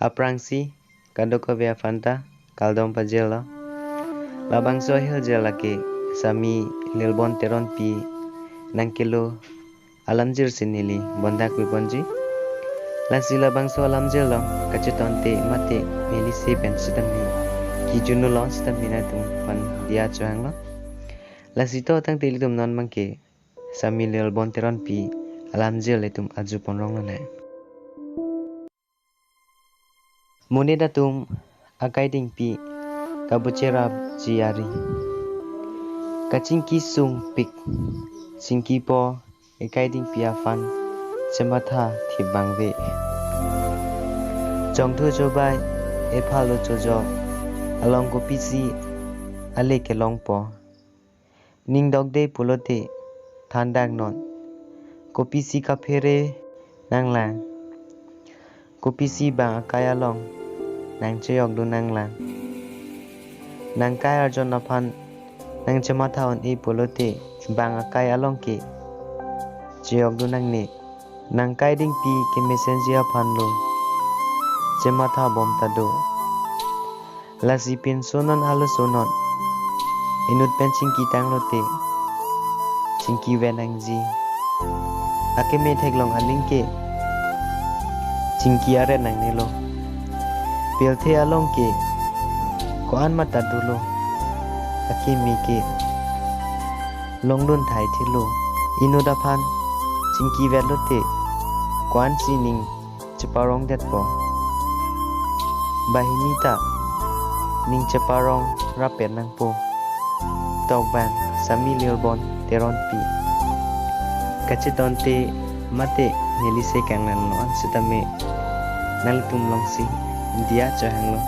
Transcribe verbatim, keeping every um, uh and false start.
Aphrangsi kadokave aphanta kardom pajirlo. Labangso ahirjir lake Sami Lilbon Teronpi nangkelo alamjir si neli bondak piponji. Lasi labangso alamjir along kachetonte mate neli se pen sitame kijunu along sitame nangtum aphan diya chohanglo. Lasi to tangte ilitum non abangke Sami Lilbon Teronpi alamjir ilitum arjupon rong lonang. Monit atum, akai dingpi kabucherapji ari. Kachingki sungpik, chingkipo ekai dingpi aphan chematha thip abang ave. Chongthu chobai, ephal-o chojok along kopisi ale kelongpo. Ning dokde pulote thandaknon. Kopisi kaphere nanglang. Kopisi bang akai along nangchejokdun nanglang. Nangkai arjon aphan nangchematha un-e pulote bang akai along ke chejokdun nangne. Nangkai dingpi kemesenji aphanlo chematha bom ta do. Lasi pinso non arloso non inut pen chingki tanglote chingki vet nangji. Akeme theklong aling ke chingki aret nangnelo. Pirthe along ke ko-an mata dolo. Akeme ke longdun thai thilo. Inut aphan chingki vetlote ko-ansi ning cheparong detpo. Banghini ta ning cheparong rapet nangpo. Tokbang Sami Lilbon Teronpi. Kachetonte mate neli se kangnan non sitame nangtum alongsi diya chohanglo.